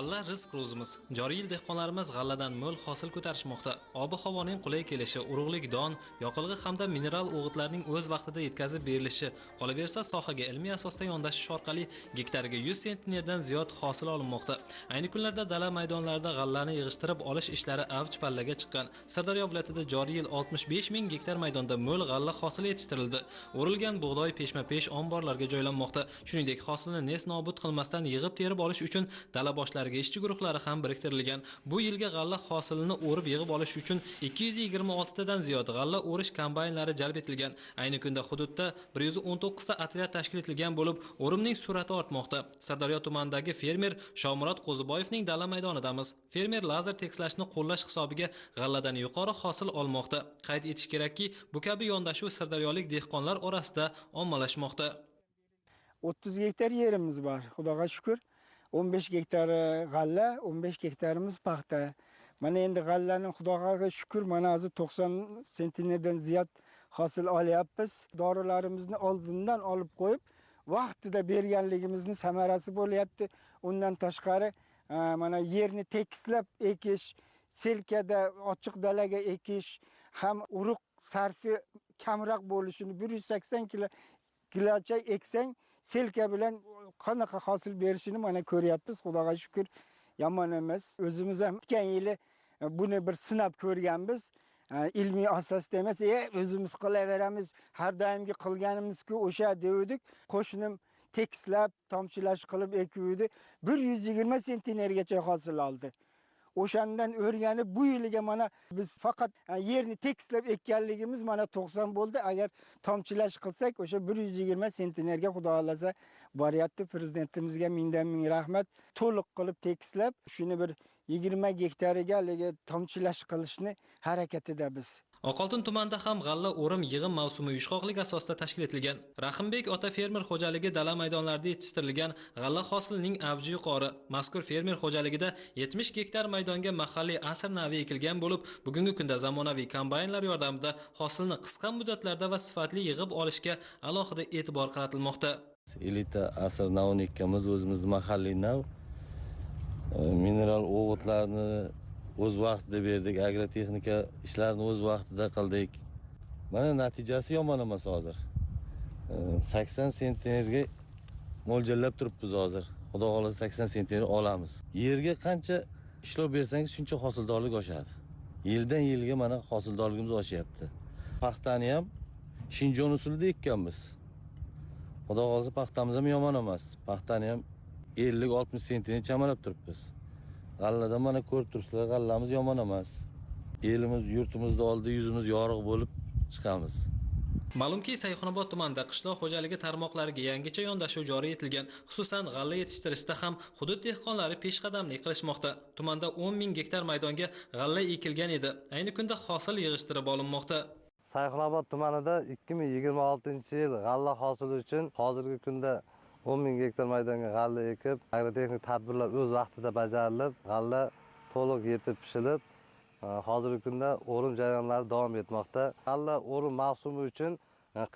G'alla rizq ro'zimiz. Joriy yil dehqonlarimiz g'alladan mo'l hosil ko'tarishmoqda. Ob-havoning qulay kelishi, urug'lik don, yoqilg'i hamda mineral o'g'itlarning o'z vaqtida yetkazib berilishi, qolaversa sohaga ilmiy asosda yondashish orqali gektariga 100 sentnerdan ziyod hosil olinmoqda. Ayni kunlarda dala maydonlarida g'allani yig'ishtirib olish ishlari avj pallaga chiqqan. Sirdaryo viloyatida joriy yil 65 ming gektar maydonda mo'l g'alla hosili yetishtirildi. O'rilgan bug'doy peshma-pesh omborlarga joylanmoqda. Shuningdek, hosilni nes nobud qilmasdan yig'ib terib olish uchun dala boshlariga ishchi guruhlari ham biriktirilgan. Bu yilgi g'alla hosilini o'rib yig'ib olish uchun 226 tadan ziyod g'alla o'rish kombaynlari jalb etilgan. Ayni kunda hududda 119 ta otryad tashkil etilgan bo'lib, o'rimning sur'ati ortmoqda. Sirdaryo tumanidagi fermer Shomurod Qo'ziboyevning dala maydonidamiz. Fermer lazer tekislashni qo'llash hisobiga g'alladan yuqori hosil olmoqda. Qayd etish kerakki, bu kabi yondashuv sirdaryolik dehqonlar orasida ommalashmoqda. 30 gektar yerimiz bor, Xudoga shukr. 15 gektari g'alla, 15 gektarimiz paxta. Mana endi g'allani Xudoga shukr, mana hozir 90 sentnerdan ziyod hosil olyapmiz. Dorilarimizni oldindan olib qo'yib, vaqtida berganligimizni samarasi bo'lyapti. Undan tashqari mana yerni tekislab ekish, selkada ochiq dalaga ekish, ham urug' sarfi kamroq bo'lishini 180 kilocha eksang selka bilan qanaqa hosil berishini mana ko'ryapmiz. Xudoga shukr, yomon emas. O'zimiz ham o'tgan yili buni bir sinab ko'rganmiz. Ilmiy asosda emas, o'zimiz qilaveramiz, har doimgi qilganimiz-ku o'sha degandik. Qo'shnim tekislab, tomchilash qilib ekuvdi. 120 sentnergacha hosil oldi. O'shandan o'rganib bu yiliga mana biz faqat yerni tekislab ekkanligimiz mana 90 bo'ldi. Agar tomchilash qilsak, o'sha 120 sentnerga Xudo xolasa boryapti. Prezidentimizga mingdan ming rahmat. To'liq qilib tekislab, shuni bir 20 gektariga haligi tomchilash qilishni harakatida biz. Oqoltin tumanida ham g'alla o'rim yig'im mavsumi uyushqoqlik asosida tashkil etilgan. Rahimbek ota fermer xo'jaligi dala maydonlarida yetishtirilgan g'alla hosilining avji yuqori. Mazkur fermer xo'jaligida 70 gektar maydonga mahalliy asr navi ekilgan bo'lib, bugungi kunda zamonaviy kombaynlar yordamida hosilni qisqa muddatlarda va sifatli yig'ib olishga alohida e'tibor qaratilmoqda. Elita asr navini ekkanmiz, o'zimizni mahalliy nav. Mineral o'g'itlarni o'z vaqtida berdik, agrotexnika ishlarini o'z vaqtida qildik. Mana natijasi yomon emas hozir. 80 sentnerga mo'ljallab turibmiz hozir. Xudo xolasa 80 sentner olamiz. Yerga qancha ishlov bersangiz shuncha hosildorlik oshadi. Yildan yilga mana hosildorligimiz oshyapti. Paxtani ham Shinjon usulida ekkanmiz. Xudo xolasa paxtamiz ham yomon emas. Paxtani ham 50-60 sentner chamalab turibmiz. G'alladan mana ko'rib turibsizlar, g'allamiz yomon emas. Elimiz, yurtimizda oldi yuzimiz yorug' bo'lib chiqamiz. Ma'lumki, Sayxunobod tumanida qishloq xo'jaligi tarmoqlariga yangicha yondashuv joriy etilgan. Xususan, g'alla yetishtirishda ham hudud dehqonlari peshqadamlik qilishmoqda. Tumanda 10 ming gektar maydonga g'alla ekilgan edi. Ayni kunda hosil yig'ishtirib olinmoqda. Sayxunobod tumanida 2026-yil g'alla hosili uchun hozirgi kunda 10 ming gektar maydonga g'alla ekib, agrotexnik tadbirlar o'z vaqtida bajarilib, g'alla to'liq yetib pishilib, hozirgi kunda o'rim jarayonlari davom etmoqda. G'alla o'rim mavsumi uchun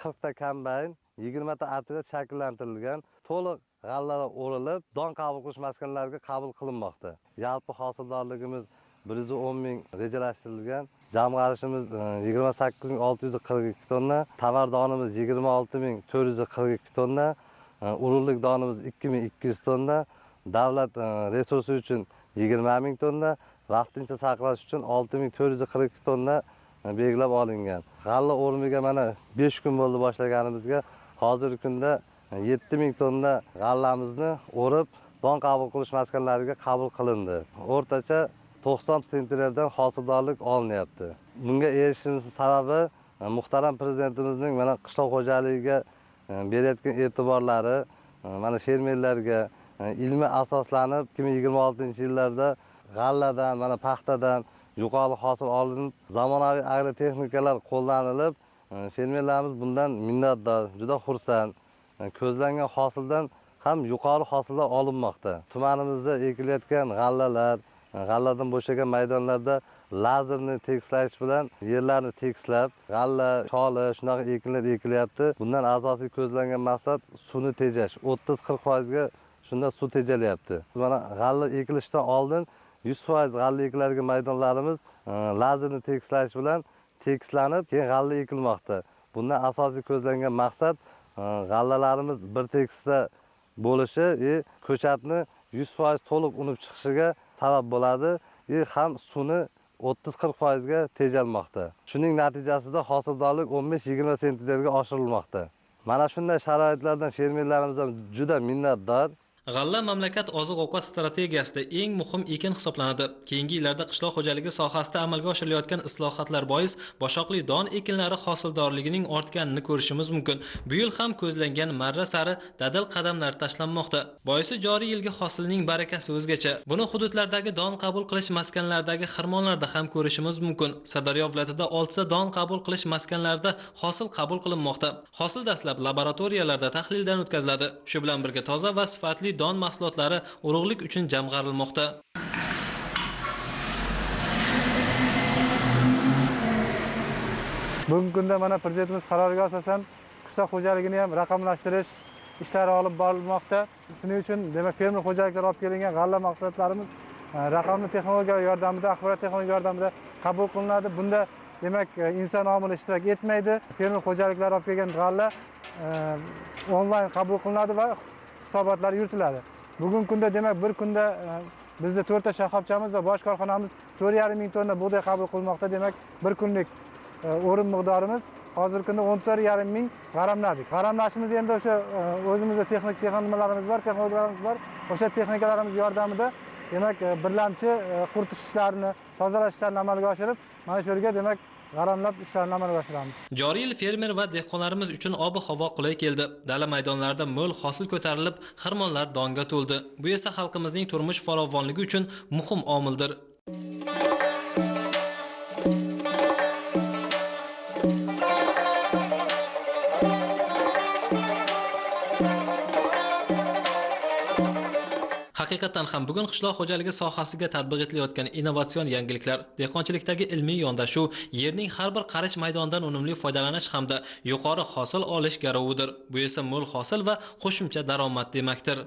40 ta kombayn, 20 ta otryad shakllantirilgan. To'liq g'allalar o'rilib, don qabul qilish maskanlariga qabul qilinmoqda. Yalpi hosildorligimiz 110 ming rejalashtirilgan. Jamg'arishimiz 28642 tonna, tovar donimiz 26442 tonna, urug'lik donimiz 2200 tonna, davlat resursi uchun 20 ming tonna, vaqtincha saqlash uchun 6442 tonna belgilab olingan. G'alla o'rimiga mana 5 kun bo'ldi boshlaganimizga. Hozirgi kunda 7000 tonna g'allamizni o'rib, don qabul qilish maskanlariga qabul qilindi. O'rtacha 90 sentnerdan hosildorlik olinyapti. Bunga erishishimizning sababi muhtaram prezidentimizning mana qishloq xo'jaligiga berayotgan e'tiborlari, mana fermerlarga ilmiy asoslanib 2026-yillarda g'alladan, mana paxtadan yuqori hosil olinib, zamonaviy agrotexnikalar qo'llanilib, fermerlarimiz bundan minnatdor, juda xursand. Ko'zlangan hosildan ham yuqori hosillar olinmoqda. Tumanimizda ekilayotgan g'allalar, g'alladan bo'shagan maydonlarda lazerni tekislash bilan yerlarni tekislab, g'alla, choli shunaqa ekinlar ekilyapti. Bundan asosiy ko'zlangan maqsad suvni tejash. 30-40% ga Shunda suv tejalyapti. Mana g'alla ekilishdan oldin 100% g'alla ekiladigan maydonlarimiz lazerni tekislash bilan tekislanib, keyin g'alla ekilmoqda. Bundan asosiy ko'zlangan maqsad g'allalarimiz bir tekisda bo'lishi va ko'chatni 100% to'liq unib chiqishiga sabab bo'ladi va ham suvni 30-40% ga tejalmoqda. Shuning natijasida hosildorlik 15-20 sentnerga oshirilmoqda. Mana shunday sharoitlardan fermerlarimiz ham juda minnatdor. G'alla mamlakat oziq-ovqat strategiyasida eng muhim ekin hisoblanadi. Keyingi yillarda qishloq xo'jaligi sohasida amalga oshirilayotgan islohotlar bois boshoqli don ekinlari hosildorligining ortganini ko'rishimiz mumkin. Bu yil ham ko'zlangan marra sari dadil qadamlar tashlanmoqda. Boisi joriy yilgi hosilning barakasi o'zgacha. Buni hududlardagi don qabul qilish maskanlaridagi xirmonlarda ham ko'rishimiz mumkin. Sirdaryo viloyatida 6 ta don qabul qilish maskanlarida hosil qabul qilinmoqda. Hosil dastlab laboratoriyalarda tahlildan o'tkaziladi. Shu bilan birga toza va sifatli don mahsulotlari urug'lik uchun jamg'arilmoqda. Bugungi kunda mana prezidentimiz qaroriga asosan qishloq xo'jaligini ham raqamlashtirish ishlari olib borilmoqda. Shuning uchun demak fermer xo'jaliklari olib kelingan g'alla mahsulotlarimiz raqamli texnologiyalar yordamida, axborot texnologiyalari yordamida qabul qilinadi. Bunda demak inson omili ishtirok etmaydi. Fermer xo'jaliklari olib kelgan g'alla onlayn qabul qilinadi va hisobotlar yuritiladi. Bugungi kunda demak bir kunda bizda 4 ta shoxobchamiz va bosh korxonamiz 4,5 ming tonna bug'doy qabul qilmoqda. Demak bir kunlik o'rin miqdorimiz hozirgi kunda 14,5 ming g'aramladik. G'aramlashimiz endi o'sha o'zimizda texnik texnologiyalarimiz bor, texnologiyalarimiz bor. O'sha texnikalarimiz yordamida demak birlamchi quritish ishlarini, tozalash ishlarini amalga oshirib, mana shu yerga demak g'aramlab ishlarini amalga oshiramiz. Joriy yil fermer va dehqonlarimiz uchun ob-havo qulay keldi. Dala maydonlarida mo'l hosil ko'tarilib, xirmonlar donga to'ldi. Bu esa xalqimizning turmush farovonligi uchun muhim omildir. Haqiqatan ham bugun qishloq xo'jaligi sohasiga tatbiq etilayotgan innovatsion yangiliklar, dehqonchilikdagi ilmiy yondashuv, yerning har bir qarich maydonidan unumli foydalanish hamda yuqori hosil olish garovidir. Bu esa mo'l hosil va qo'shimcha daromad demakdir.